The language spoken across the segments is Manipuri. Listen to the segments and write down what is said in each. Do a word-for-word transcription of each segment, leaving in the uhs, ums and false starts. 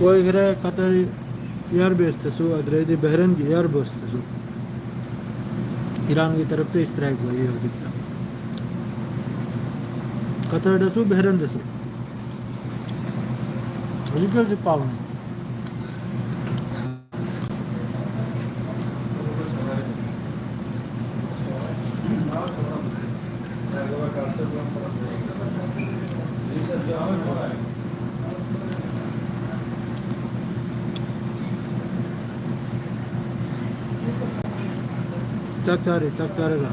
ꯑꯣꯏꯈ꯭ꯔꯦ꯫ ꯀꯇꯔ ꯏꯌꯥꯔꯕꯦꯁꯇꯁꯨ, ꯑꯗꯨꯗꯩꯗꯤ ꯕꯍꯔꯦꯟꯒꯤ ꯏꯌꯥꯔꯕꯁꯇꯁꯨ ꯏꯔꯥꯟꯒꯤ ꯇꯔꯞꯇ ꯏꯁꯇ꯭ꯔꯥꯏꯛ ꯑꯣꯏꯔꯤ ꯍꯧꯖꯤꯛꯇ꯫ ꯀꯇꯔꯗꯁꯨ ꯕꯍꯔꯦꯟꯗꯁꯨ ꯍꯧꯖꯤꯛꯀꯤ ꯍꯧꯖꯤꯛ ꯄꯥꯎꯅꯤ꯫ ꯆꯥꯛ ꯆꯥꯔꯦ꯫ ꯆꯥꯛ ꯆꯥꯔꯒ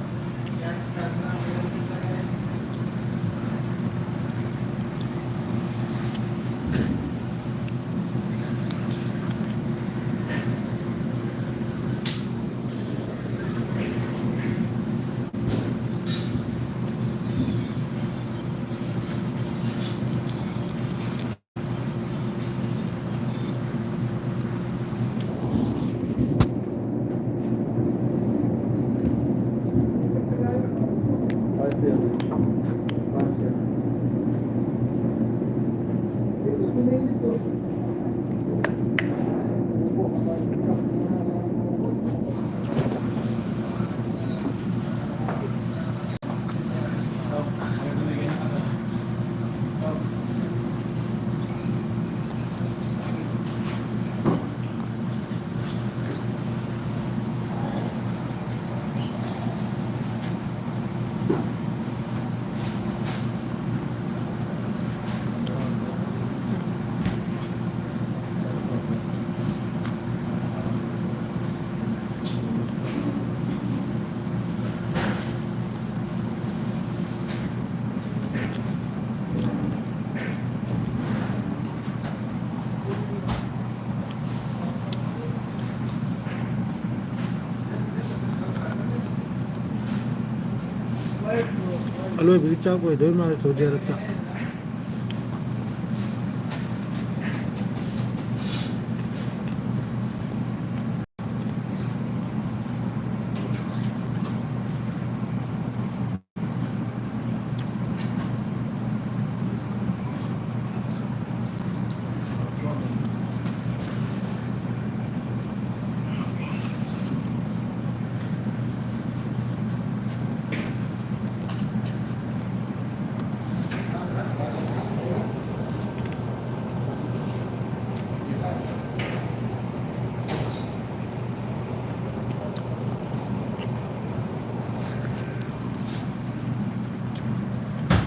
ꯑꯂꯣꯏꯕꯒꯤ ꯆꯥꯛ ꯑꯣꯏꯗꯣꯏ ꯃꯥꯜꯂꯦ ꯁꯥꯎꯗꯤ ꯑꯔꯕꯇ꯫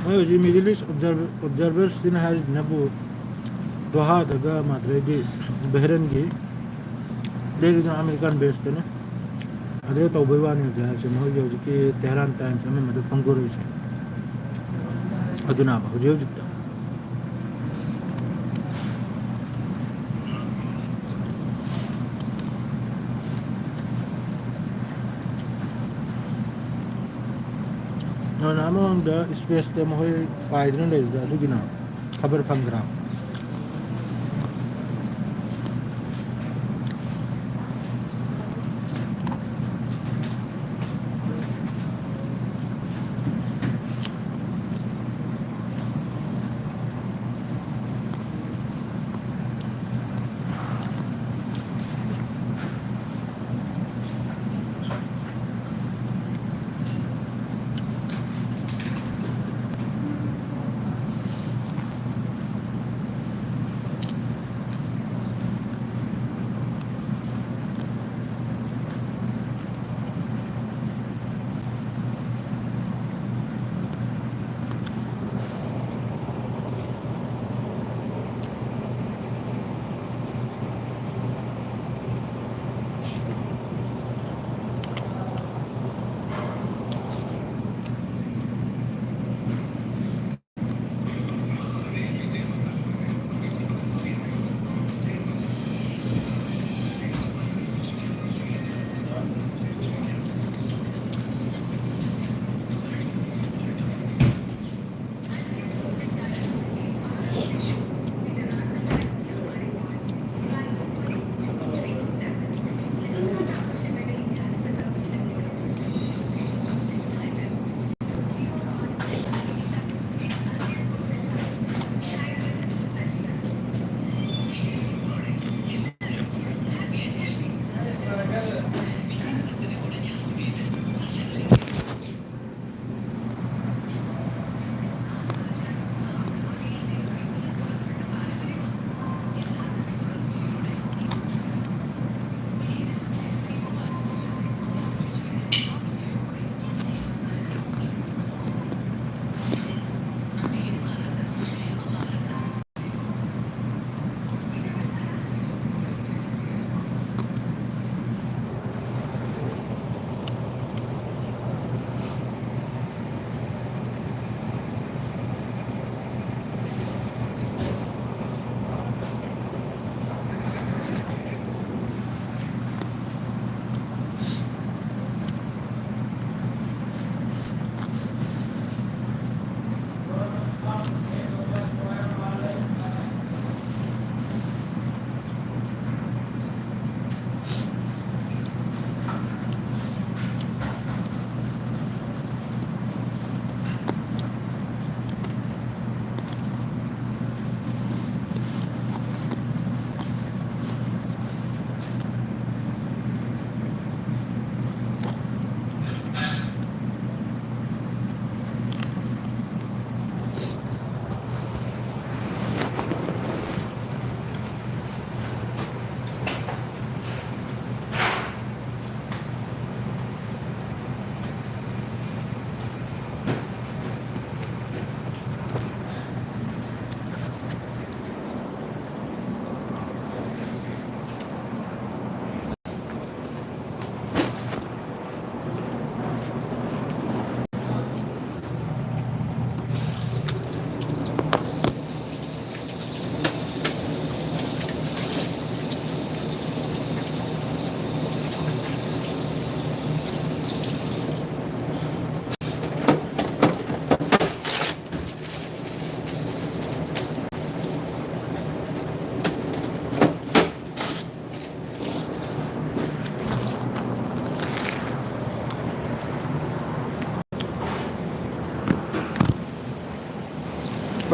ꯃꯣꯏ ꯍꯧꯖꯤꯛ Middle East observer- observersꯁꯤꯅ ꯍꯥꯏꯔꯤꯁꯤꯅꯕꯨ ꯗꯣꯍꯥꯗꯒ ꯃꯥꯗ꯭ꯔꯩꯗꯤ ꯕꯍꯔꯦꯟꯒꯤ ꯂꯩꯔꯤꯗꯨꯅ American baseꯇꯅꯦ꯫ ꯑꯗꯨꯗ ꯇꯧꯕꯩ ꯋꯥꯅꯤ ꯍꯧꯖꯤꯛ ꯍꯥꯏꯔꯤꯁꯦ, ꯃꯣꯏꯒꯤ ꯍꯧꯖꯤꯛꯀꯤ Tehran Times ꯑꯃ ꯑꯃꯗ ꯐꯣꯡꯗꯣꯔꯛꯏꯁꯦ꯫ ꯑꯗꯨꯅꯕ ꯍꯧꯖꯤꯛ ꯍꯧꯖꯤꯛꯇ ꯑꯗꯨꯅ ꯑꯃꯔꯣꯝꯗ spaceꯇ ꯃꯈꯣꯏ ꯄꯥꯏꯗꯨꯅ ꯂꯩꯕꯗꯣ ꯑꯗꯨꯒꯤꯅ ꯈꯕꯔ ꯐꯪꯗ꯭ꯔꯥ?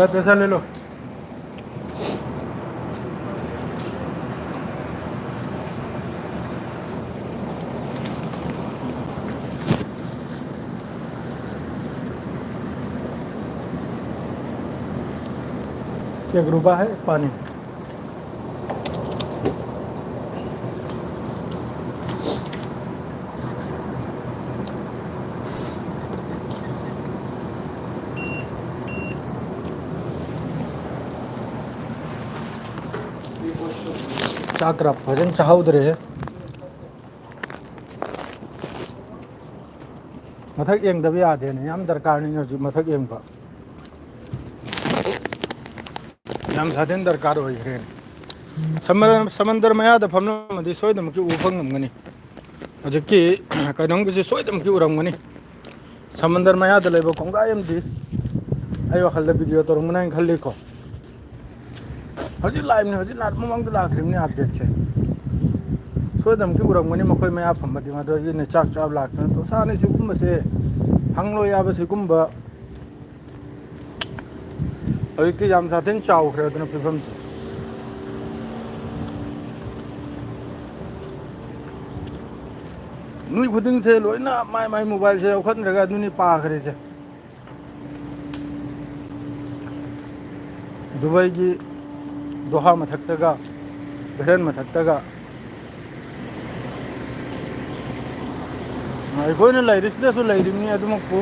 पैसा ले लो। एक रुपया है, एक पानी। ꯆꯥꯛ ꯈꯔ ꯐꯖꯅ ꯆꯥꯍꯧꯗ꯭ꯔꯦꯍꯦ꯫ ꯃꯊꯛ ꯌꯦꯡꯗꯕ ꯌꯥꯗꯦꯅꯦ, ꯌꯥꯝ ꯗꯔꯀꯥꯔꯅꯤꯅꯦ ꯍꯧꯖꯤꯛ ꯃꯊꯛ ꯌꯦꯡꯕ꯫ ꯌꯥꯝ ꯁꯥꯊꯤꯅ ꯗꯔꯀꯥꯔ ꯑꯣꯏꯈ꯭ꯔꯦꯅꯦ꯫ ꯁꯃ-, ꯁꯃꯟꯗꯔ ꯃꯌꯥꯗ ꯐꯝꯂꯝꯃꯗꯤ ꯁꯣꯏꯗꯅꯃꯛꯀꯤ ꯎꯕ ꯐꯪꯉꯝꯒꯅꯤ꯫ ꯍꯧꯖꯤꯛꯀꯤ ꯀꯩꯅꯣꯝꯒꯤꯁꯤ ꯁꯣꯏꯗꯅꯃꯛꯀꯤ ꯎꯔꯝꯒꯅꯤ꯫ ꯁꯃꯟꯗꯔ ꯃꯌꯥꯗ ꯂꯩꯕ ꯀꯣꯡꯒꯥꯏ ꯑꯃꯗꯤ ꯑꯩ ꯋꯥꯈꯜꯗ ꯚꯤꯗꯤꯑꯣ ꯇꯧꯔꯝꯒꯅꯤ ꯍꯥꯏꯅ ꯈꯜꯂꯤꯀꯣ꯫ ꯍꯧꯖꯤꯛ ꯂꯥꯛꯏꯕꯅꯤ, ꯍꯧꯖꯤꯛ ꯂꯥꯛ-, ꯃꯃꯥꯡꯗ ꯂꯥꯛꯈ꯭ꯔꯤꯕꯅꯤ ꯑꯞꯗꯦꯠꯁꯦ꯫ ꯁꯣꯏꯗꯅꯃꯛꯀꯤ ꯎꯔꯝꯒꯅꯤ ꯃꯈꯣꯏ ꯃꯌꯥ ꯐꯝꯕꯗꯤ, ꯃꯗꯨ ꯑꯩꯅ ꯆꯥꯛ ꯆꯥꯕ ꯂꯥꯛꯇꯅ ꯇꯣꯁꯥꯅꯤ꯫ ꯁꯤꯒꯨꯝꯕꯁꯦ ꯐꯪꯂꯣꯏ ꯌꯥꯕ ꯁꯤꯒꯨꯝꯕ꯫ ꯍꯧꯖꯤꯛꯇꯤ ꯌꯥꯝ ꯁꯥꯊꯤꯅ ꯆꯥꯎꯈ꯭ꯔꯦ ꯑꯗꯨꯅ ꯐꯤꯕꯝꯁꯦ꯫ ꯃꯤ ꯈꯨꯗꯤꯡꯁꯦ ꯂꯣꯏꯅ ꯃꯥꯏ ꯃꯥꯏ ꯃꯣꯕꯥꯏꯜꯁꯦ ꯂꯧꯈꯠꯅꯔꯒ ꯑꯗꯨꯅꯤ ꯄꯥꯈ꯭ꯔꯤꯁꯦ꯫ ꯗꯨꯕꯥꯏꯒꯤ ꯗꯣꯍꯥ ꯃꯊꯛꯇꯒ, ꯕꯦꯍꯔꯦꯟ ꯃꯊꯛꯇꯒ, ꯑꯩꯈꯣꯏꯅ ꯂꯩꯔꯤꯁꯤꯗꯁꯨ ꯂꯩꯔꯤꯕꯅꯤ꯫ ꯑꯗꯨꯃꯛꯄꯨ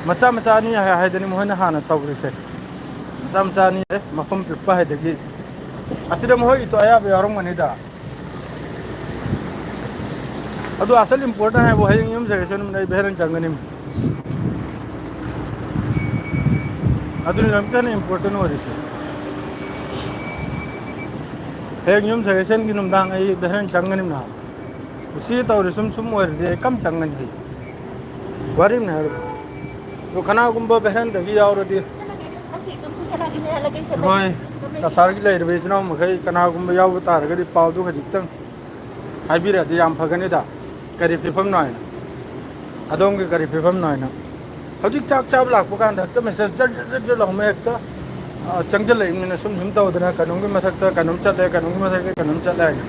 ꯃꯆꯥ ꯃꯆꯥꯅꯤ ꯍꯥꯏ-, ꯍꯥꯏꯗꯅꯤ ꯃꯈꯣꯏꯅ ꯍꯥꯟꯅ ꯇꯧꯔꯤꯁꯦ꯫ ꯃꯆꯥ ꯃꯆꯥꯅꯤ, ꯑꯦ, ꯃꯐꯝ ꯄꯤꯛꯄ ꯍꯥꯏꯗꯒꯤ ꯑꯁꯤꯗ ꯃꯈꯣꯏꯒꯤꯁꯨ ꯑꯌꯥꯕ ꯌꯥꯎꯔꯝꯒꯅꯤꯗ꯫ ꯑꯗꯣ ꯑꯁꯜ important ꯍꯥꯏꯕꯨ ꯍꯌꯦꯡ ꯌꯨꯝ ꯁꯥꯒꯠꯆꯅꯕꯅꯦ ꯑꯩ ꯕꯦꯍꯔꯦꯟ ꯆꯪꯒꯅꯤ꯫ ꯑꯗꯨꯅꯤ ꯌꯥꯝ ꯀꯟꯅ important ꯑꯣꯏꯔꯤꯁꯦ꯫ ꯍꯌꯦꯡ ꯌꯨꯝ ꯁꯥꯒꯠꯆꯟꯒꯤ ꯅꯨꯡꯗꯥꯡ ꯑꯩ ꯕꯦꯍꯔꯦꯟ ꯆꯪꯒꯅꯤ ꯅꯍꯥꯟ꯫ ꯁꯤ ꯇꯧꯔꯤ ꯁꯨꯝ ꯁꯨꯝ ꯑꯣꯏꯔꯗꯤ ꯑꯩ ꯀꯝ ꯆꯪꯒꯅꯤ ꯑꯩ? ꯋꯥꯔꯤꯕꯅꯤ ꯍꯥꯏꯔꯤꯕ꯫ ꯑꯗꯣ ꯀꯅꯥꯒꯨꯝꯕ ꯕꯦꯍꯔꯦꯟꯗꯒꯤ ꯌꯥꯎꯔꯗꯤ, ꯍꯣꯏ, ꯀꯁꯥꯔꯒꯤ ꯂꯩꯔꯤꯕ ꯏꯆꯤꯟ ꯏꯅꯥꯎ ꯃꯈꯩ ꯀꯅꯥꯒꯨꯝꯕ ꯌꯥꯎꯕ ꯇꯥꯔꯒꯗꯤ ꯄꯥꯎꯗꯨ ꯈꯖꯤꯛꯇꯪ ꯍꯥꯏꯕꯤꯔꯛꯑꯗꯤ ꯌꯥꯝ ꯐꯒꯅꯤꯗ꯫ ꯀꯔꯤ ꯐꯤꯕꯝꯅꯣ ꯍꯥꯏꯅ, ꯑꯗꯣꯝꯒꯤ ꯀꯔꯤ ꯐꯤꯕꯝꯅꯣ ꯍꯥꯏꯅ꯫ ꯍꯧꯖꯤꯛ ꯆꯥꯛ ꯆꯥꯕ ꯂꯥꯛꯄ ꯀꯥꯟꯗ ꯍꯦꯛꯇ ꯃꯦꯁꯦꯖ ꯆꯠ ꯆꯠ ꯆꯠ ꯆꯠ ꯂꯥꯎꯃꯩ ꯍꯦꯛꯇ, ꯑ, ꯆꯪꯁꯤꯜꯂꯛꯏꯕꯅꯤꯅ, ꯁꯨꯝ ꯁꯨꯝ ꯇꯧꯗꯅ ꯀꯩꯅꯣꯝꯒꯤ ꯃꯊꯛꯇ ꯀꯩꯅꯣꯝ ꯆꯠꯂꯦ, ꯀꯩꯅꯣꯝꯒꯤ ꯃꯊꯛꯇ ꯀꯩꯅꯣꯝ ꯆꯠꯂꯦ ꯍꯥꯏꯅ꯫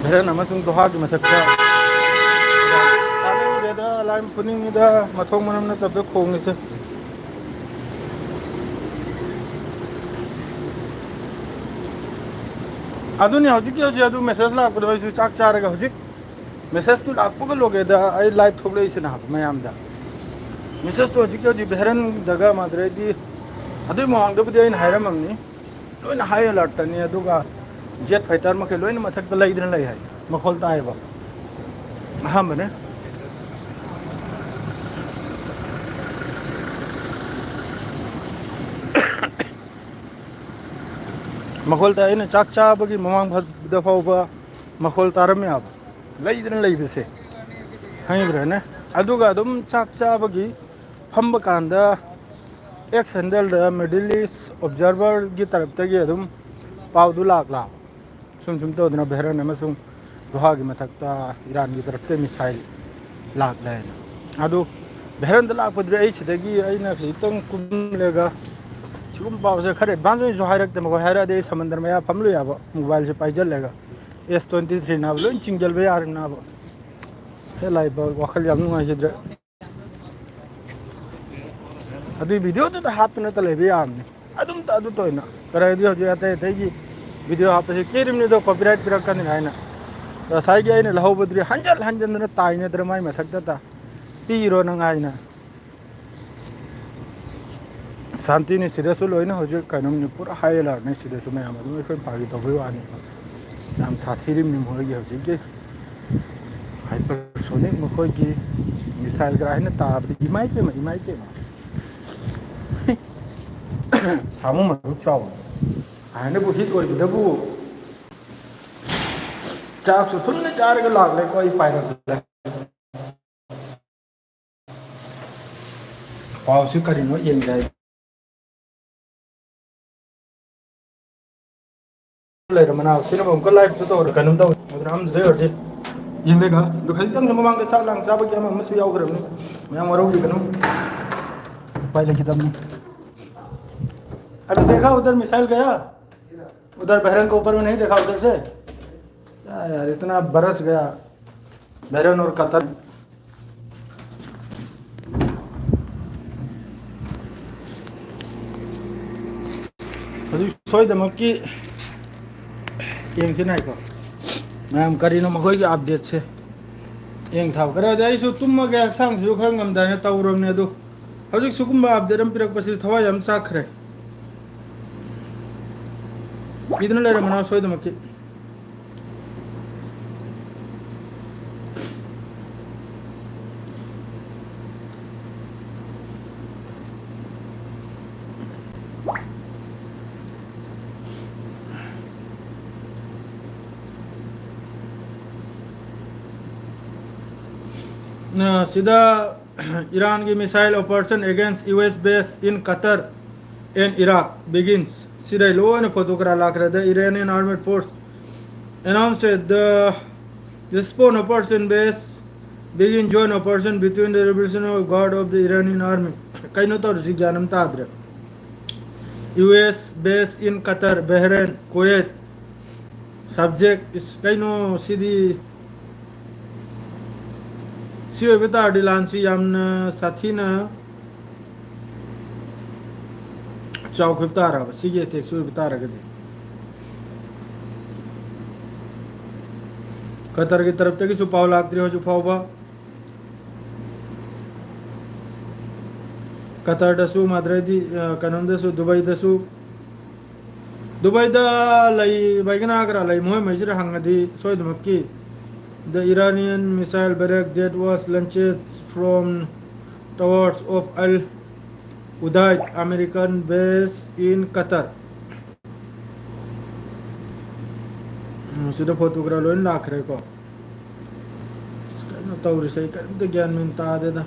ꯚꯦꯔꯟ ꯑꯃꯁꯨꯡ ꯗꯣꯍꯥꯒꯤ ꯃꯊꯛꯇ ꯇꯥꯅꯤꯡꯗꯦꯗ, ꯂꯥꯏ ꯐꯨꯅꯤꯡꯉꯤꯗ, ꯃꯊꯣꯡ ꯃꯔꯝ ꯅꯠꯇꯕꯗ ꯈꯣꯡꯉꯤꯁꯦ꯫ ꯑꯗꯨꯅꯤ ꯍꯧꯖꯤꯛꯀꯤ ꯍꯧꯖꯤꯛ ꯑꯗꯨ ꯃꯦꯁꯦꯖ ꯂꯥꯛꯄꯗꯣ ꯑꯩꯁꯨ ꯆꯥꯛ ꯆꯥꯔꯒ ꯍꯧꯖꯤꯛ ꯃꯦꯁꯦꯖꯇꯨ ꯂꯥꯛꯄꯒ ꯂꯣꯏꯔꯦꯗ ꯑꯩ ꯂꯥꯏꯚ ꯊꯣꯛꯂꯛꯏꯁꯤꯅ ꯍꯥꯏꯕ ꯃꯌꯥꯝꯗ꯫ ꯃꯦꯁꯦꯖꯇꯨ ꯍꯧꯖꯤꯛꯀꯤ ꯍꯧꯖꯤꯛ ꯚꯦꯔꯟꯗꯒ ꯃꯥꯗ꯭ꯔꯦꯗꯤ ꯑꯗꯨꯏ ꯃꯃꯥꯡꯗꯕꯨꯗꯤ ꯑꯩꯅ ꯍꯥꯏꯔꯝꯃꯝꯅꯤ꯫ ꯂꯣꯏꯅ ꯍꯥꯏ ꯑꯦꯂꯔꯠꯇꯅꯤ, ꯑꯗꯨꯒ ꯖꯦꯠ ꯐꯥꯏꯇꯔ ꯃꯈꯩ ꯂꯣꯏꯅ ꯃꯊꯛꯇ ꯂꯩꯗꯅ ꯂꯩ ꯍꯥꯏ, ꯃꯈꯣꯜ ꯇꯥꯏꯌꯦꯕ꯫ ꯑꯍꯥꯟꯕꯅꯦ꯫ ꯃꯈꯣꯜ ꯇꯥꯏ, ꯑꯩꯅ ꯆꯥꯛ ꯆꯥꯕꯒꯤ ꯃꯃꯥꯡꯗ ꯐꯥꯎꯕ ꯃꯈꯣꯜ ꯇꯥꯔꯝꯃꯦ ꯍꯥꯏꯕ, ꯂꯩꯗꯅ ꯂꯩꯕꯁꯦ, ꯈꯪꯉꯤꯕ꯭ꯔꯥꯅꯦ? ꯑꯗꯨꯒ ꯑꯗꯨꯝ ꯆꯥꯛ ꯆꯥꯕꯒꯤ ꯐꯝꯕ ꯀꯥꯟꯗ ꯑꯦꯛꯁ ꯍꯦꯟꯗꯜꯗ ꯃꯤꯗꯜ ꯏꯁ ꯑꯣꯕꯖꯥꯔꯚꯔꯒꯤ ꯇꯔꯞꯇꯒꯤ ꯑꯗꯨꯝ ꯄꯥꯎꯗꯨ ꯂꯥꯛꯂꯥ꯫ ꯁꯨꯝ ꯁꯨꯝ ꯇꯧꯗꯅ ꯚꯦꯔꯟ ꯑꯃꯁꯨꯡ ꯗꯣꯍꯥꯒꯤ ꯃꯊꯛꯇ ꯏꯔꯥꯟꯒꯤ ꯇꯔꯞꯇ ꯃꯤꯁꯥꯏꯜ ꯂꯥꯛꯂꯦ ꯍꯥꯏꯅ꯫ ꯑꯗꯨ ꯚꯦꯔꯟꯗ ꯂꯥꯛꯄꯗꯨꯗꯤ ꯑꯩ ꯁꯤꯗꯒꯤ ꯑꯩꯅ ꯈꯤꯇꯪ ꯀꯨꯝꯂꯒ ꯁꯤꯒꯨꯝꯕ ꯄꯥꯎꯁꯦ ꯈꯔ ꯑꯦꯗꯚꯥꯟꯁ ꯑꯣꯏꯅꯁꯨ ꯍꯥꯏꯔꯛꯇꯦ꯫ ꯃꯈꯣꯏ ꯍꯥꯏꯔꯛꯑꯗꯤ ꯑꯩ ꯁꯃꯟꯗꯔ ꯃꯌꯥ ꯐꯝꯂꯨ ꯌꯥꯕ, ꯃꯣꯕꯥꯏꯜꯁꯦ ꯄꯥꯏꯁꯤꯜꯂꯒ ꯑꯦꯁ ꯇ꯭ꯋꯦꯟꯇꯤ ꯊ꯭ꯔꯤ ꯅꯥꯕ ꯂꯣꯏ ꯆꯤꯡꯁꯤꯟꯕ ꯌꯥꯔꯦ ꯅꯥꯕ꯫ ꯍꯦ ꯂꯥꯏꯕ ꯋꯥꯈꯜ ꯌꯥꯝ ꯅꯨꯡꯉꯥꯏꯈꯤꯗ꯭ꯔꯦ꯫ ꯑꯗꯨꯏ ꯚꯤꯗꯤꯑꯣꯗꯨꯗ ꯍꯥꯞꯇꯨꯅꯇ ꯂꯩꯕ ꯌꯥꯕꯅꯤ꯫ ꯑꯗꯨꯝꯇ ꯑꯗꯨ ꯇꯧꯅ ꯀꯔꯥꯏꯗꯤ ꯍꯧꯖꯤꯛ ꯑꯇꯩ ꯑꯇꯩꯒꯤ ꯚꯤꯗꯤꯑꯣ ꯍꯥꯞꯄꯁꯦ ꯀꯦꯔꯤꯕꯅꯤꯗꯣ, ꯀꯣꯄꯤꯔꯥꯏꯠ ꯄꯤꯔꯛꯀꯅꯤ ꯍꯥꯏꯅ꯫ ꯉꯁꯥꯏꯒꯤ ꯑꯩꯅ ꯂꯧꯍꯧꯕꯗꯨꯗꯤ ꯍꯟꯖꯟ ꯍꯟꯖꯟꯗꯅ ꯇꯥꯏꯅꯗꯅ ꯃꯥꯏ ꯃꯊꯛꯇ ꯇ-, ꯄꯤꯔꯣ ꯅꯪ ꯍꯥꯏꯅ꯫ ꯁꯥꯟꯇꯤꯅꯤ ꯁꯤꯗꯁꯨ ꯂꯣꯏꯅ ꯍꯧꯖꯤꯛ ꯀꯩꯅꯣꯝꯅꯤ, ꯄꯨꯔꯥ ꯍꯥꯏ ꯑꯦꯂꯔꯠꯅꯤ ꯁꯤꯗꯁꯨ ꯃꯌꯥꯝ꯫ ꯑꯗꯨꯝ ꯑꯩꯈꯣꯏ ꯐꯥꯒꯤ ꯇꯧꯕꯩ ꯋꯥꯅꯤ꯫ ꯌꯥꯝ ꯁꯥꯊꯤꯔꯤꯕꯅꯤ ꯃꯈꯣꯏꯒꯤ ꯍꯧꯖꯤꯛꯀꯤ ꯍꯥꯏꯄꯔꯁꯣꯅꯤꯛ, ꯃꯈꯣꯏꯒꯤ ꯃꯤꯁꯥꯏꯜ ꯒꯔꯥ ꯍꯥꯏꯅ ꯇꯥꯕꯗꯤ ꯏꯃꯥꯏ ꯄꯦꯝꯃ, ꯏꯃꯥꯏ ꯄꯦꯝꯃ꯫ ꯁꯥꯃꯨ ꯃꯔꯨꯛ ꯆꯥꯎꯕ꯫ ꯍꯥꯟꯅꯕꯨ ꯍꯤꯠ ꯑꯣꯏꯕꯗꯕꯨ ꯆꯥꯛꯁꯨ ꯊꯨꯅ ꯆꯥꯔꯒ ꯂꯥꯛꯂꯦꯀꯣ, ꯑꯩ ꯄꯥꯏꯔꯛꯄꯗ꯫ ꯄꯥꯎꯁꯤ ꯀꯔꯤꯅꯣ ꯌꯦꯡꯒꯦ ꯍꯥꯏ꯫ ꯂꯩꯔꯝꯃꯅꯥ ꯁꯤꯅ ꯑꯃꯨꯛꯀ ꯂꯥꯏꯐꯇ ꯇꯧꯔꯦ, ꯀꯩꯅꯣꯝ ꯇꯧꯔꯦ꯫ ꯑꯗꯨꯅ ꯑꯝꯗꯨꯗꯩ ꯑꯣꯏꯔꯗꯤ ꯌꯦꯡꯗꯦꯒ ꯑꯗꯨ ꯈꯖꯤꯛꯇꯪꯗ ꯃꯃꯥꯡꯗ ꯆꯥꯛ ꯂꯥꯡ ꯆꯥꯕꯒꯤ ꯑꯃ ꯑꯃꯁꯨ ꯌꯥꯎꯈ꯭ꯔꯕꯅꯤ꯫ ꯃꯌꯥꯝ ꯋꯥꯔꯧꯕꯤꯒꯅꯨ꯫ ꯎꯄꯥꯏ ꯂꯩꯈꯤꯗꯕꯅꯤ꯫ अभी देखा उधर मिसाइल गया? उधर बहरीन के ऊपर में नहीं देखा उधर से? क्या यार, इतना बरस गया बहरीन और कतर। ꯍꯧꯖꯤꯛ ꯁꯣꯏꯗꯃꯛꯀꯤ ꯌꯦꯡꯁꯤ ꯅꯥꯏꯀꯣ꯫ ꯃꯌꯥꯝ ꯀꯔꯤꯅꯣ ꯃꯈꯣꯏꯒꯤ ꯑꯞꯗꯦꯠꯁꯦ? ꯌꯦꯡ ꯊꯥꯕ ꯈꯔꯗꯤ ꯑꯩꯁꯨ ꯇꯨꯝꯃꯒꯦ, ꯍꯛꯆꯥꯡꯁꯤꯁꯨ ꯈꯔ ꯉꯝꯗꯥꯏꯅ ꯇꯧꯔꯕꯅꯦ꯫ ꯑꯗꯨ ꯍꯧꯖꯤꯛ ꯁꯤꯒꯨꯝꯕ ꯑꯞꯗꯦꯠ ꯑꯃ ꯄꯤꯔꯛꯄꯁꯤ ꯊꯋꯥꯏ ꯌꯥꯝ ꯆꯥꯛꯈ꯭ꯔꯦ꯫ ꯄꯤꯗꯨꯅ ꯂꯩꯔꯝꯃꯅꯣ ꯁꯣꯏꯗꯃꯛꯀꯤ꯫ ꯑ, ꯁꯤꯗ Iranꯒꯤ missile operation against U S base in Qatar and Iraq begins꯫ ꯁꯤꯗꯩ ꯂꯣꯏꯅ ꯐꯣꯇꯣ ꯈꯔ ꯂꯥꯛꯈ꯭ꯔꯦ꯫ The Iranian armed force announced the Response operation base begin joint operation between the Revolutionary Guard of the Iranian Army꯫ ꯀꯩꯅꯣ ꯇꯧꯔꯤꯁꯤ ꯒ꯭ꯌꯥꯟ ꯑꯃ ꯇꯥꯗ꯭ꯔꯦ꯫ U S base in Qatar, Bahrain, Kuwait, subject is ꯀꯩꯅꯣ ꯁꯤꯗꯤ? ꯁꯤ ꯑꯣꯏꯕ ꯇꯥꯔꯗꯤ ꯂꯥꯟꯁꯤ ꯌꯥꯝꯅ ꯁꯥꯊꯤꯅ ꯆꯥꯎꯈꯤꯕ ꯇꯥꯔꯕ, ꯁꯤꯒꯤ ꯑꯦꯇꯦꯛꯁꯤ ꯑꯣꯏꯕ ꯇꯥꯔꯒꯗꯤ꯫ ꯀꯇꯔꯒꯤ ꯇꯔꯞꯇꯒꯤꯁꯨ ꯄꯥꯎ ꯂꯥꯛꯇ꯭ꯔꯤ ꯍꯧꯖꯤꯛ ꯐꯥꯎꯕ꯫ ꯀꯇꯔꯗꯁꯨ, ꯃꯥꯗ꯭ꯔꯦꯗꯤ, ꯑ, ꯀꯩꯅꯣꯝꯗꯁꯨ, ꯗꯨꯕꯥꯏꯗꯁꯨ, ꯗꯨꯕꯥꯏꯗ ꯂꯩ, ꯕꯥꯏꯒꯅꯥꯒ꯭ꯔꯥ ꯂꯩ, ꯃꯣꯏ ꯃꯩꯁꯤꯗ ꯍꯪꯉꯗꯤ ꯁꯣꯏꯗꯃꯛꯀꯤ the Iranian missile barrage that was launched from towers of Al Udeid American base in Qatar꯫ ꯎꯝ, ꯁꯤꯗ ꯐꯣꯇꯣꯒ꯭ꯔꯥꯐ ꯂꯣꯏ ꯂꯥꯛꯈ꯭ꯔꯦꯀꯣ꯫ ꯑꯁ, ꯀꯩꯅꯣ ꯇꯧꯔꯤꯁꯦ? ꯑꯩ ꯀꯔꯤꯝꯇ ꯒ꯭ꯌꯥꯟ ꯃꯦꯟ ꯇꯥꯗꯦꯗ꯫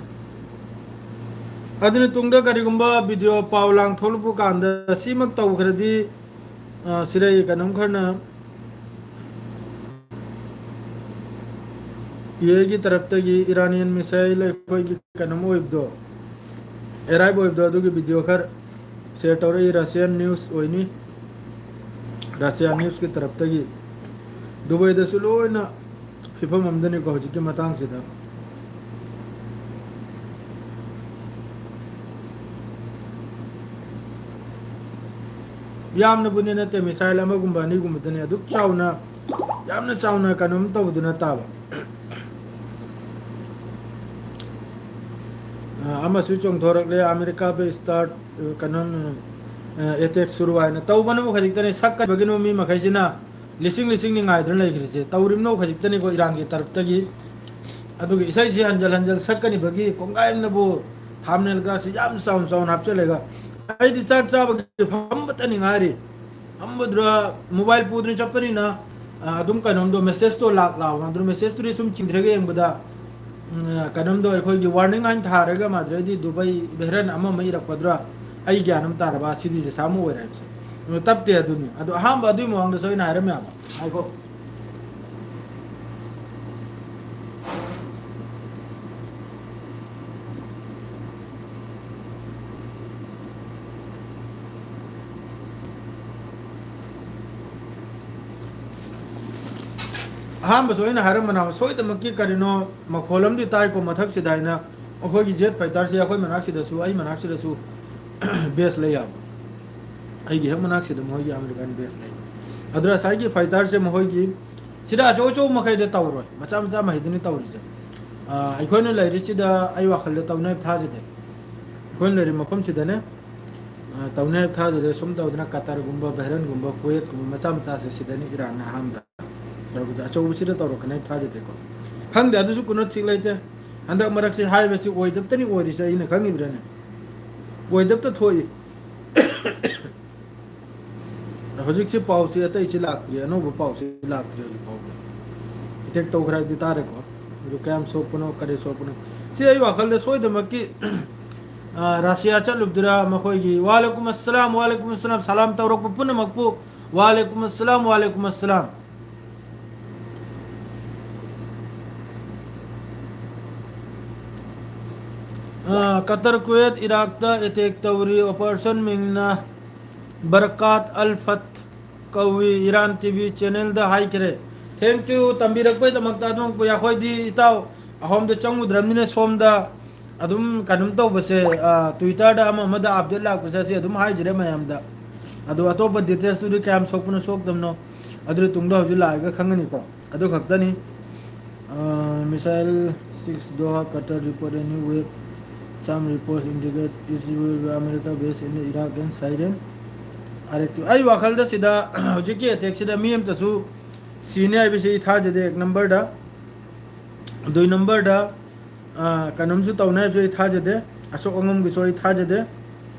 ꯑꯗꯨꯅ ꯇꯨꯡꯗ ꯀꯔꯤꯒꯨꯝꯕ ꯚꯤꯗꯤꯑꯣ ꯄꯥꯎ ꯂꯥꯡ ꯊꯣꯛꯂꯛꯄ ꯀꯥꯟꯗ ꯁꯤꯃꯛ ꯇꯧꯈ꯭ꯔꯗꯤ, ꯑ, ꯁꯤꯗ ꯑꯩ ꯀꯩꯅꯣꯝ ꯈꯔꯅ ꯑꯦꯒꯤ ꯇꯔꯞꯇꯒꯤ Iranian missile ꯑꯩꯈꯣꯏꯒꯤ ꯀꯩꯅꯣꯝ ꯑꯣꯏꯕꯗꯣ, arrive ꯑꯣꯏꯕꯗꯣ, ꯑꯗꯨꯒꯤ video ꯈꯔ share ꯇꯧꯔꯛꯏ꯫ Russian news ꯑꯣꯏꯅꯤ, Russia newsꯀꯤ ꯇꯔꯞꯇꯒꯤ꯫ ꯗꯨꯕꯩꯗꯁꯨ ꯂꯣꯏꯅ ꯐꯤꯕꯝ ꯑꯃꯗꯅꯤꯀꯣ ꯍꯧꯖꯤꯛꯀꯤ ꯃꯇꯥꯡꯁꯤꯗ꯫ ꯌꯥꯝꯅꯕꯨꯗꯤ ꯅꯠꯇꯦ, missile ꯑꯃꯒꯨꯝꯕ ꯑꯅꯤꯒꯨꯝꯕꯗꯅꯤ, ꯑꯗꯨꯛ ꯆꯥꯎꯅ, ꯌꯥꯝꯅ ꯆꯥꯎꯅ ꯀꯩꯅꯣꯝ ꯇꯧꯕꯗꯨ ꯅꯠꯇꯕ꯫ ꯑ, ꯑꯃꯁꯨ ꯆꯣꯡꯊꯣꯔꯛꯂꯦ, ꯑꯃꯦꯔꯤꯀꯥ base start, ꯑ, ꯀꯩꯅꯣꯝ, ꯑ, attack ꯁꯨꯔꯨ ꯍꯥꯏꯅ꯫ ꯇꯧꯕꯅꯕꯨ ꯈꯖꯤꯛꯇꯅꯤ, ꯁꯛꯀꯗꯕꯒꯤꯅꯣ ꯃꯤ ꯃꯈꯩꯁꯤꯅ ꯂꯤꯁꯤꯡ ꯂꯤꯁꯤꯡꯅꯤ ꯉꯥꯏꯗꯨꯅ ꯂꯩꯈ꯭ꯔꯤꯁꯦ꯫ ꯇꯧꯔꯤꯕꯅꯣ ꯈꯖꯤꯛꯇꯅꯤꯀꯣ ꯏꯔꯥꯟꯒꯤ ꯇꯔꯞꯇꯒꯤ꯫ ꯑꯗꯨꯒ ꯏꯁꯩꯁꯤ ꯍꯟꯖꯜ ꯍꯟꯖꯜ ꯁꯛꯀꯅꯤꯕꯒꯤ ꯀꯣꯡꯒꯥꯏ ꯑꯃꯅꯕꯨ thumbnail ꯒꯁꯤ ꯌꯥꯝ ꯆꯥꯎꯅ ꯆꯥꯎꯅ ꯍꯥꯞꯆꯜꯂꯒ꯫ ꯑꯩꯗꯤ ꯆꯥꯛ ꯆꯥꯕꯒꯤ ꯐꯝꯕꯇꯅꯤ ꯉꯥꯏꯔꯤ꯫ ꯐꯝꯕꯗꯨꯗ mobile ꯄꯨꯗꯨꯅ ꯆꯠꯄꯅꯤꯅ, ꯑ, ꯑꯗꯨꯝ ꯀꯩꯅꯣꯝꯗꯣ message ꯇꯣ ꯂꯥꯛ ꯂꯥꯎꯅ꯫ ꯑꯗꯨꯅ message ꯇꯨꯗꯤ ꯁꯨꯝ ꯆꯤꯡꯊꯔꯒ ꯌꯦꯡꯕꯗ, ꯎꯝ, ꯀꯩꯅꯣꯝꯗꯣ ꯑꯩꯈꯣꯏꯒꯤ warning ꯍꯥꯏꯅ ꯊꯥꯔꯒ ꯃꯥꯗ꯭ꯔꯦꯗꯤ ꯗꯨꯕꯩ ꯕꯦꯍꯔꯟ ꯑꯃ ꯑꯃ ꯏꯔꯛꯄꯗꯨꯔ ꯑꯩ ꯒ꯭ꯌꯥꯟ ꯑꯃ ꯇꯥꯔꯕ꯫ ꯁꯤꯗꯤ ꯁꯦꯁꯥ ꯑꯃ ꯑꯣꯏꯔꯦ ꯍꯥꯏꯕꯁꯦ꯫ ꯑꯗꯨ ꯇꯞꯇꯦ ꯑꯗꯨꯅꯤ꯫ ꯑꯗꯣ ꯑꯍꯥꯟꯕ ꯑꯗꯨꯒꯤ ꯃꯃꯥꯡꯗꯁꯨ ꯑꯩꯅ ꯍꯥꯏꯔꯝꯃꯦ ꯍꯥꯏꯕ꯫ ꯉꯥꯏꯈꯣ꯫ ꯑꯍꯥꯟꯕꯁꯨ ꯑꯩꯅ ꯍꯥꯏꯔꯝꯕꯅ ꯁꯣꯏꯗꯃꯛꯀꯤ ꯀꯔꯤꯅꯣ ꯃꯈꯣꯜ ꯑꯃꯗꯤ ꯇꯥꯏꯀꯣ ꯃꯊꯛꯁꯤꯗ ꯍꯥꯏꯅ꯫ ꯑꯩꯈꯣꯏꯒꯤ jet fighter ꯁꯦ ꯑꯩꯈꯣꯏ ꯃꯅꯥꯛꯁꯤꯗꯁꯨ, ꯑꯩ ꯃꯅꯥꯛꯁꯤꯗꯁꯨ base ꯂꯩ ꯍꯥꯏꯕ꯫ ꯑꯩꯒꯤ ꯍꯦꯛ ꯃꯅꯥꯛꯁꯤꯗ ꯃꯣꯏꯒꯤ American base ꯂꯩ꯫ ꯑꯗꯨꯅ ꯉꯁꯥꯏꯒꯤ fighter ꯁꯦ ꯃꯈꯣꯏꯒꯤ ꯁꯤꯗ ꯑꯆꯧ ꯑꯆꯧꯕ ꯃꯈꯩꯗ ꯇꯧꯔꯣꯏ, ꯃꯆꯥ ꯃꯆꯥ ꯃꯈꯩꯗꯨꯅ ꯇꯧꯔꯤꯁꯦ꯫ ꯑ, ꯑꯩꯈꯣꯏꯅ ꯂꯩꯔꯤꯁꯤꯗ ꯑꯩ ꯋꯥꯈꯜꯗ ꯇꯧꯅꯤ ꯍꯥꯏꯕ ꯊꯥꯖꯗꯦ꯫ ꯑꯩꯈꯣꯏꯅ ꯂꯩꯔꯤꯕ ꯃꯐꯝꯁꯤꯗꯅꯦ, ꯑ, ꯇꯧꯅꯤ ꯍꯥꯏꯕ ꯊꯥꯖꯗꯦ꯫ ꯁꯨꯝ ꯇꯧꯗꯅ ꯀꯇꯔꯒꯨꯝꯕ, ꯕꯍꯔꯟꯒꯨꯝꯕ, ꯀꯨꯋꯦꯠꯀꯨꯝꯕ ꯃꯆꯥ ꯃꯆꯥꯁꯦ ꯁꯤꯗꯅꯤ ꯏꯔꯥꯟꯅ ꯑꯍꯥꯟꯕꯗ ꯇꯧꯔꯛꯄꯁꯦ꯫ ꯑꯆꯧꯕꯁꯤꯗ ꯇꯧꯔꯛꯀꯅꯤ ꯍꯥꯏꯕ ꯊꯥꯖꯗꯦꯀꯣ꯫ ꯈꯪꯗꯦ, ꯑꯗꯨꯁꯨ ꯀꯨꯅ ꯊꯤꯛ ꯂꯩꯇꯦ꯫ ꯍꯟꯗꯛ ꯃꯔꯛꯁꯤ ꯍꯥꯏꯕꯁꯤ ꯑꯣꯏꯗꯕꯇꯅꯤ ꯑꯣꯏꯔꯤꯁꯦ, ꯑꯩꯅ ꯈꯪꯉꯤꯕ꯭ꯔꯥꯅꯦ? ꯑꯣꯏꯗꯕꯇ ꯊꯣꯛꯏ꯫ ꯍꯧꯖꯤꯛꯁꯤ ꯄꯥꯎꯁꯤ ꯑꯇꯩꯁꯤ ꯂꯥꯛꯇ꯭ꯔꯤ, ꯑꯅꯧꯕ ꯄꯥꯎꯁꯤ ꯂꯥꯛꯇ꯭ꯔꯤ ꯍꯧꯖꯤꯛ ꯐꯥꯎꯗ꯫ Attack ꯇꯧꯈ꯭ꯔꯦ ꯍꯥꯏꯕꯗꯤ ꯇꯥꯔꯦꯀꯣ꯫ ꯑꯗꯨ ꯀꯌꯥꯝ ꯁꯣꯛꯄꯅꯣ, ꯀꯔꯤ ꯁꯣꯛꯄꯅꯣ? ꯁꯤ ꯑꯩ ꯋꯥꯈꯜꯗ ꯁꯣꯏꯗꯃꯛꯀꯤ, ꯑ, ꯔꯁꯤꯌꯥ ꯆꯠꯂꯨꯕꯗꯨꯔ ꯃꯈꯣꯏꯒꯤ, "ꯋꯥꯂꯦꯀꯨꯝ ꯑꯁꯂꯥꯝ, ꯋꯥꯂꯦꯀꯨꯝ ꯑꯁꯂꯥꯝ", ꯁꯂꯥꯝ ꯇꯧꯔꯛꯄ ꯄꯨꯝꯅꯃꯛꯄꯨ, "ꯋꯥꯂꯦꯀꯨꯝ ꯑꯁꯂꯥꯝ, ꯋꯥꯂꯦꯀꯨꯝ ꯑꯁꯂꯥꯝ"꯫ ꯑ, ꯀꯇꯔ ꯀꯨꯋꯦꯠ ꯏꯔꯥꯛꯇ ꯑꯦꯇꯦꯛ ꯇꯧꯔꯤ, ꯑꯣꯄꯔꯦꯁꯟ ꯃꯤꯡꯅ ꯕꯔꯀꯥꯠ ꯑꯜ ꯐꯠ ꯀꯧꯏ, ꯏꯔꯥꯟ ꯇꯤ ꯚꯤ ꯆꯦꯅꯦꯜꯗ ꯍꯥꯏꯈ꯭ꯔꯦ꯫ Thank you, ꯇꯝꯕꯤꯔꯛꯄꯩꯗꯃꯛꯇ꯫ ꯑꯗꯨꯝ ꯑꯩꯈꯣꯏꯗꯤ ꯏꯇꯥꯎ ꯑꯍꯣꯝꯗ ꯆꯪꯉꯨꯗ꯭ꯔꯕꯅꯤꯅ ꯁꯣꯝꯗ ꯑꯗꯨꯝ ꯀꯩꯅꯣꯝ ꯇꯧꯕꯁꯦ, ꯑ, Twitter-ꯗ ꯑꯃ ꯑꯃꯗ update ꯂꯥꯛꯄꯁꯦ ꯑꯁꯤ ꯑꯗꯨꯝ ꯍꯥꯏꯖꯔꯦ ꯃꯌꯥꯝꯗ꯫ ꯑꯗꯣ ꯑꯇꯣꯞꯄ details-ꯇꯨꯗꯤ ꯀꯌꯥꯝ ꯁꯣꯛꯄꯅꯣ ꯁꯣꯛꯇꯕꯅꯣ ꯑꯗꯨꯗꯤ ꯇꯨꯡꯗ ꯍꯧꯖꯤꯛ ꯂꯥꯛꯑꯒ ꯈꯪꯒꯅꯤꯀꯣ꯫ ꯑꯗꯨ ꯈꯛꯇꯅꯤ꯫ ꯑ, missile six Doha, Qatar report a new wave, some reports indicate Israel will be America base in Iraq and Syrian R F two. ꯑꯩ ꯋꯥꯈꯜꯗ ꯁꯤꯗ ꯍꯧꯖꯤꯛꯀꯤ attack-ꯁꯤꯗ ꯃꯤ ꯑꯃꯇꯁꯨ ꯁꯤꯅꯤ ꯍꯥꯏꯕꯁꯤ ꯑꯩ ꯊꯥꯖꯗꯦ, ꯑꯦꯛ ꯅꯝꯕꯔꯗ꯫ ꯑꯗꯨꯏ ꯅꯝꯕꯔꯗ, ꯑ, ꯀꯩꯅꯣꯝꯁꯨ ꯇꯧꯅꯤ ꯍꯥꯏꯕꯁꯨ ꯑꯩ ꯊꯥꯖꯗꯦ, ꯑꯁꯣꯛ ꯑꯉꯝꯒꯤꯁꯨ ꯑꯩ ꯊꯥꯖꯗꯦ꯫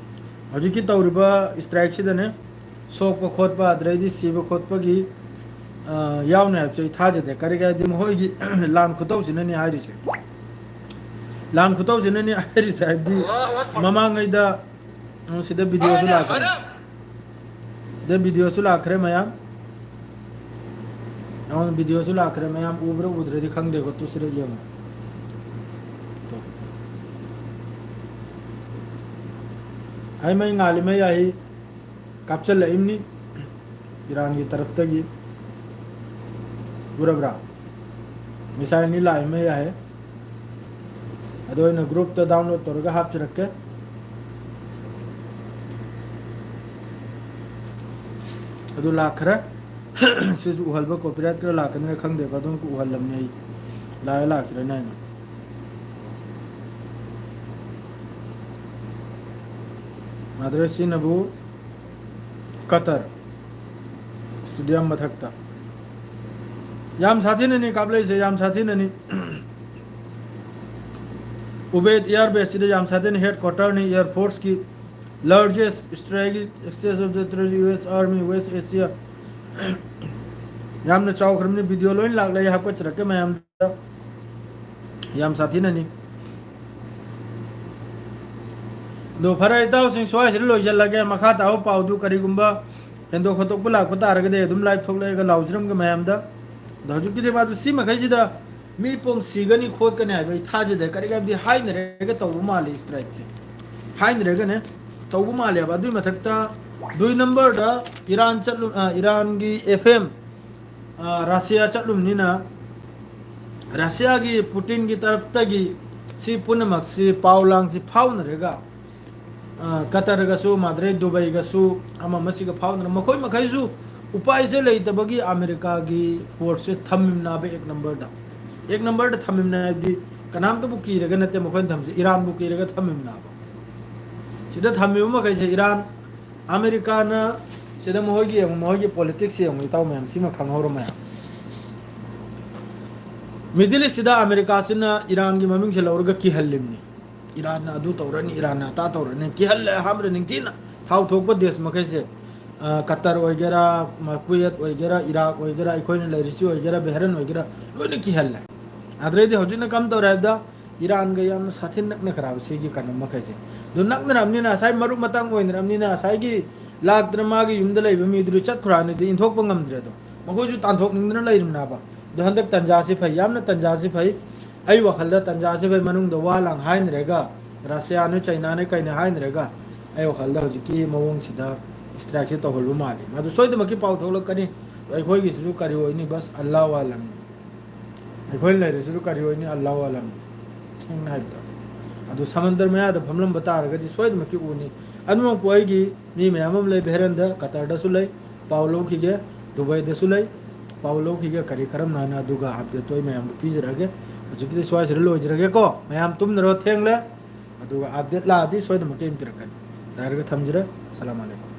ꯍꯧꯖꯤꯛꯀꯤ ꯇꯧꯔꯤꯕ strike-ꯁꯤꯗꯅꯦ ꯁꯣꯛꯄ ꯈꯣꯠꯄ ꯑꯗꯩꯗꯤ ꯁꯤꯕ ꯈꯣꯠꯄꯒꯤ, ꯑ, ꯌꯥꯎꯅꯤ ꯍꯥꯏꯕꯁꯨ ꯑꯩ ꯊꯥꯖꯗꯦ꯫ ꯀꯔꯤꯒꯤ ꯍꯥꯏꯗꯤ ꯃꯈꯣꯏꯒꯤ ꯂꯥꯟ ꯈꯨꯇꯧꯁꯤꯅꯅꯤ ꯍꯥꯏꯔꯤꯁꯦ꯫ ꯂꯥꯟ ꯈꯨꯇꯧꯁꯤꯅꯅꯤ ꯍꯥꯏꯔꯤꯁꯦ ꯍꯥꯏꯕꯗꯤ ꯃꯃꯥꯡꯉꯩꯗ, ꯑ, ꯁꯤꯗ video-ꯁꯨ ꯂꯥꯛꯈ꯭ꯔꯦ꯫ ꯁꯤꯗ video-ꯁꯨ ꯂꯥꯛꯈ꯭ꯔꯦ ꯃꯌꯥꯝ꯫ ꯑꯩꯉꯣꯟꯗ video-ꯁꯨ ꯂꯥꯛꯈ꯭ꯔꯦ ꯃꯌꯥꯝ, ꯎꯕ꯭ꯔꯥ ꯎꯗ꯭ꯔꯗꯤ ꯈꯪꯗꯦꯀꯣ꯫ ꯇꯨ ꯁꯤꯗ ꯌꯦꯡꯉꯣ꯫ ꯇꯨ꯫ ꯍꯩ ꯃꯩ ꯉꯥꯜꯂꯤ ꯃꯩ ꯑꯍꯤ ꯀꯥꯞꯆꯜꯂꯛꯏꯕꯅꯤ ꯏꯔꯥꯟꯒꯤ ꯇꯔꯞꯇꯒꯤ꯫ ꯎꯔꯕ꯭ꯔꯥ? Missile ꯑꯅꯤ ꯂꯥꯛꯏ ꯃꯩ ꯑꯍꯤ꯫ ꯑꯗꯣ ꯑꯩꯅ group-ꯇ download ꯇꯧꯔꯒ ꯍꯥꯞꯆꯔꯛꯀꯦ꯫ ꯑꯗꯨ ꯂꯥꯛꯈ꯭ꯔꯦ꯫ ꯁꯤꯁꯨ ꯎꯍꯜꯕ copyright ꯈꯔ ꯂꯥꯛꯀꯅꯤꯅ ꯈꯪꯗꯦꯀꯣ, ꯑꯗꯨꯝ ꯎꯍꯜꯂꯝꯅꯤ ꯑꯩ꯫ ꯂꯥꯛꯑꯦ ꯂꯥꯛꯇ꯭ꯔꯦꯅ ꯍꯥꯏꯅ꯫ ꯃꯗ꯭ꯔꯁꯤꯅꯕꯨ ꯀꯇꯔ stadium ꯃꯊꯛꯇ꯫ ꯌꯥꯝ ꯁꯥꯊꯤꯅꯅꯤ ꯀꯥꯞꯂꯛꯏꯁꯦ, ꯌꯥꯝ ꯁꯥꯊꯤꯅꯅꯤ꯫ Ubaid air base ꯁꯤꯗ ꯌꯥꯝ ꯁꯥꯊꯤꯅ headquarter-ꯅꯤ Air Force-ꯀꯤ, largest strategic access of the U S Army West Asia꯫ ꯌꯥꯝꯅ ꯆꯥꯎꯈ꯭ꯔꯕꯅꯤ, video ꯂꯣꯏ ꯂꯥꯛꯂꯦ, ꯑꯩ ꯍꯥꯞꯀꯠꯆꯔꯛꯀꯦ ꯃꯌꯥꯝꯗ꯫ ꯌꯥꯝ ꯁꯥꯊꯤꯅꯅꯤ꯫ ꯑꯗꯣ ꯐꯔꯦ ꯏꯇꯥꯎꯁꯤꯡ, ꯁ꯭ꯋꯥꯏꯁꯤꯗ ꯂꯣꯏꯁꯤꯜꯂꯒꯦ꯫ ꯃꯈꯥ ꯇꯥꯕ ꯄꯥꯎꯗꯨ ꯀꯔꯤꯒꯨꯝꯕ ꯍꯦꯟꯗꯣꯛ ꯈꯣꯠꯇꯣꯛꯄ ꯂꯥꯛꯄ ꯇꯥꯔꯒꯗꯤ ꯑꯗꯨꯝ live ꯊꯣꯛꯂꯛꯑꯒ ꯂꯥꯎꯖꯔꯝꯒꯦ ꯃꯌꯥꯝꯗ꯫ ꯑꯗꯣ ꯍꯧꯖꯤꯛꯀꯤꯗꯤ ꯃꯥꯗꯨ ꯁꯤ ꯃꯈꯩꯁꯤꯗ ꯃꯤ ꯄꯣꯡ ꯁꯤꯒꯅꯤ ꯈꯣꯠꯀꯅꯤ ꯍꯥꯏꯕ ꯑꯩ ꯊꯥꯖꯗꯦ꯫ ꯀꯔꯤꯒꯤꯔꯗꯤ ꯍꯥꯏꯅꯔꯒ ꯇꯧꯕ ꯃꯥꯜꯂꯤ ꯁ꯭ꯇ꯭ꯔꯥꯏꯛꯁꯦ, ꯍꯥꯏꯅꯔꯒꯅꯦ ꯇꯧꯕ ꯃꯥꯜꯂꯦꯕ꯫ ꯑꯗꯨꯏ ꯃꯊꯛꯇ ꯗꯨꯏ ꯅꯝꯕꯔꯗ ꯏꯔꯥꯟ ꯆꯠꯂꯨ, ꯑ, ꯏꯔꯥꯟꯒꯤ ꯑꯦꯐ ꯑꯦꯝ, ꯑ, ꯔꯁꯤꯌꯥ ꯆꯠꯂꯨꯕꯅꯤꯅ ꯔꯁꯤꯌꯥꯒꯤ ꯄꯨꯇꯤꯟꯒꯤ ꯇꯔꯞꯇꯒꯤ ꯁꯤ ꯄꯨꯝꯅꯃꯛꯁꯤ ꯄꯥꯎ ꯂꯥꯡꯁꯤ ꯐꯥꯎꯅꯔꯒ, ꯑ, ꯀꯇꯔꯒꯁꯨ ꯃꯥꯗ꯭ꯔꯦ ꯗꯨꯕꯩꯒꯁꯨ ꯑꯃ ꯑꯃꯁꯤꯒ ꯐꯥꯎꯅꯔ ꯃꯈꯣꯏ ꯃꯈꯩꯁꯨ ꯎꯄꯥꯏꯁꯦ ꯂꯩꯇꯕꯒꯤ ꯑꯃꯦꯔꯤꯀꯥꯒꯤ ꯐꯣꯔꯁꯁꯦ ꯊꯝꯃꯤꯕꯅꯦꯕ ꯑꯦꯛ ꯅꯝꯕꯔꯗ꯫ ꯑꯦꯛ ꯅꯝꯕꯔꯗ ꯊꯝꯃꯤꯕꯅꯦ ꯍꯥꯏꯕꯗꯤ ꯀꯅꯥꯝꯇꯕꯨ ꯀꯤꯔꯒ ꯅꯠꯇꯦ ꯃꯈꯣꯏꯅ ꯊꯝꯃꯤꯁꯦ, ꯏꯔꯥꯟꯕꯨ ꯀꯤꯔꯒ ꯊꯝꯃꯤꯕꯅꯦꯕ꯫ ꯁꯤꯗ ꯊꯝꯃꯤꯕ ꯃꯈꯩꯁꯦ ꯏꯔꯥꯟ, ꯑꯃꯦꯔꯤꯀꯥꯅ ꯁꯤꯗ ꯃꯈꯣꯏꯒꯤ ꯌꯦꯡꯉꯨ, ꯃꯈꯣꯏꯒꯤ ꯄꯣꯂꯤꯇꯤꯛꯁ ꯌꯦꯡꯉꯨ, ꯏꯇꯥꯎ ꯃꯌꯥꯝ ꯁꯤꯃ ꯈꯪꯍꯧꯔꯣ ꯃꯌꯥꯝ꯫ ꯃꯤꯗꯜ ꯏꯁꯁꯤꯗ ꯑꯃꯦꯔꯤꯀꯥꯁꯤꯅ ꯏꯔꯥꯟꯒꯤ ꯃꯃꯤꯡꯁꯦ ꯂꯧꯔꯒ ꯀꯤꯍꯜꯂꯤꯕꯅꯤ꯫ ꯏꯔꯥꯟꯅ ꯑꯗꯨ ꯇꯧꯔꯅꯤ, ꯏꯔꯥꯟꯅ ꯑꯇꯥ ꯇꯧꯔꯅꯤ, ꯀꯤꯍꯜꯂꯦ꯫ ꯑꯍꯥꯟꯕꯗ ꯅꯤꯡꯊꯤꯅ ꯊꯥꯎ ꯊꯣꯛꯄ ꯗꯦꯁ ꯃꯈꯩꯁꯦ, ꯑ, ꯀꯇꯔ ꯑꯣꯏꯒꯦꯔꯥ, ꯃ-, ꯀꯨꯋꯦꯠ ꯑꯣꯏꯒꯦꯔꯥ, ꯏꯔꯥꯛ ꯑꯣꯏꯒꯦꯔꯥ, ꯑꯩꯈꯣꯏꯅ ꯂꯩꯔꯤꯁꯤ ꯑꯣꯏꯒꯦꯔꯥ, ꯕꯦꯍꯔꯟ ꯑꯣꯏꯒꯦꯔꯥ, ꯂꯣꯏꯅ ꯀꯤꯍꯜꯂꯦ꯫ ꯑꯗꯨꯗꯩꯗꯤ ꯍꯧꯖꯤꯛꯅ ꯀꯝ ꯇꯧꯔꯦ ꯍꯥꯏꯕꯗ, ꯏꯔꯥꯟꯒ ꯌꯥꯝꯅ ꯁꯥꯊꯤꯅ ꯅꯛꯅꯈ꯭ꯔꯕ ꯁꯤꯒꯤ ꯀꯩꯅꯣ ꯃꯈꯩꯁꯦ꯫ ꯑꯗꯨ ꯅꯛꯅꯔꯕꯅꯤꯅ, ꯉꯁꯥꯏ ꯃꯔꯨꯞ ꯃꯇꯥꯡ ꯑꯣꯏꯅꯔꯕꯅꯤꯅ, ꯉꯁꯥꯏꯒꯤ ꯂꯥꯛꯇꯅ ꯃꯥꯒꯤ ꯌꯨꯝꯗ ꯂꯩꯕ ꯃꯤꯗꯨꯗꯤ ꯆꯠꯈ꯭ꯔꯥꯅꯤꯗꯤ ꯏꯟꯊꯣꯛꯄ ꯉꯝꯗ꯭ꯔꯦ꯫ ꯑꯗꯣ ꯃꯈꯣꯏꯁꯨ ꯇꯥꯟꯊꯣꯛꯅꯤꯡꯗꯅ ꯂꯩꯔꯤꯕꯅꯦꯕ꯫ ꯑꯗꯣ ꯍꯟꯗꯛ ꯇꯟꯖꯥꯁꯤ ꯐꯩ, ꯌꯥꯝꯅ ꯇꯟꯖꯥꯁꯤ ꯐꯩ꯫ ꯑꯩ ꯋꯥꯈꯜꯗ ꯇꯟꯖꯥꯁꯤ ꯐꯩ, ꯃꯅꯨꯡꯗ ꯋꯥ ꯂꯥꯡ ꯍꯥꯏꯅꯔꯒ, ꯔꯁꯤꯌꯥꯅ ꯆꯩꯅꯥꯅ ꯀꯩꯅ ꯍꯥꯏꯅꯔꯒ, ꯑꯩ ꯋꯥꯈꯜꯗ ꯍꯧꯖꯤꯛꯀꯤ ꯃꯑꯣꯡꯁꯤꯗ ꯁ꯭ꯇ꯭ꯔꯥꯏꯛꯁꯦ ꯇꯧꯍꯜꯂꯨ ꯃꯥꯜꯂꯤ꯫ ꯃꯗꯨ ꯁꯣꯏꯗꯃꯛꯀꯤ ꯄꯥꯎ ꯊꯣꯛꯂꯛꯀꯅꯤ꯫ ꯑꯩꯈꯣꯏꯒꯤꯁꯤꯁꯨ ꯀꯔꯤ ꯑꯣꯏꯅꯤ, ꯕꯁ ꯑꯜꯂꯥꯍꯨ ꯑꯥꯂꯝꯅꯤ꯫ ꯑꯩꯈꯣꯏꯅ ꯂꯩꯔꯤꯁꯤꯁꯨ ꯀꯔꯤ ꯑꯣꯏꯅꯤ, ꯑꯜꯂꯥꯍꯨ ꯑꯥꯂꯝ꯫ ꯁꯦꯡꯅ ꯍꯥꯏꯕꯗ, ꯑꯗꯨ ꯁꯃꯟꯗꯔ ꯃꯌꯥꯗ ꯐꯝꯂꯝꯕ ꯇꯥꯔꯒꯗꯤ ꯁꯣꯏꯗꯅꯃꯛꯀꯤ ꯎꯅꯤ꯫ ꯑꯅꯤꯃꯛꯄꯨ ꯑꯩꯒꯤ ꯃꯤ ꯃꯌꯥꯝ ꯑꯃ ꯂꯩ, ꯕꯦꯍꯔꯟꯗ, ꯀꯇꯔꯗꯁꯨ ꯂꯩ, ꯄꯥꯎ ꯂꯧꯈꯤꯒꯦ꯫ ꯗꯨꯕꯥꯏꯗꯁꯨ ꯂꯩ, ꯄꯥꯎ ꯂꯧꯈꯤꯒꯦ꯫ ꯀꯔꯤ ꯀꯔꯝꯅ ꯍꯥꯏꯅ ꯑꯗꯨꯒ ꯑꯞꯗꯦꯠꯇꯣ ꯑꯩ ꯃꯌꯥꯝꯕꯨ ꯄꯤꯖꯔꯛꯑꯒꯦ꯫ ꯍꯧꯖꯤꯛꯀꯤꯗꯤ ꯁ꯭ꯋꯥꯏꯁꯤꯗ ꯂꯣꯏꯖꯔꯒꯦꯀꯣ꯫ ꯃꯌꯥꯝ ꯇꯨꯝꯅꯔꯣ, ꯊꯦꯡꯂꯦ꯫ ꯑꯗꯨꯒ ꯑꯞꯗꯦꯠ ꯂꯥꯛꯑꯗꯤ ꯁꯣꯏꯗꯅꯃꯛꯀꯤ ꯑꯩꯅ ꯄꯤꯔꯛꯀꯅꯤ꯫ ꯂꯥꯏꯔꯒ ꯊꯝꯖꯔꯦ꯫ ꯑꯁꯂꯥꯃꯨ ꯑꯂꯩꯀꯨꯝ꯫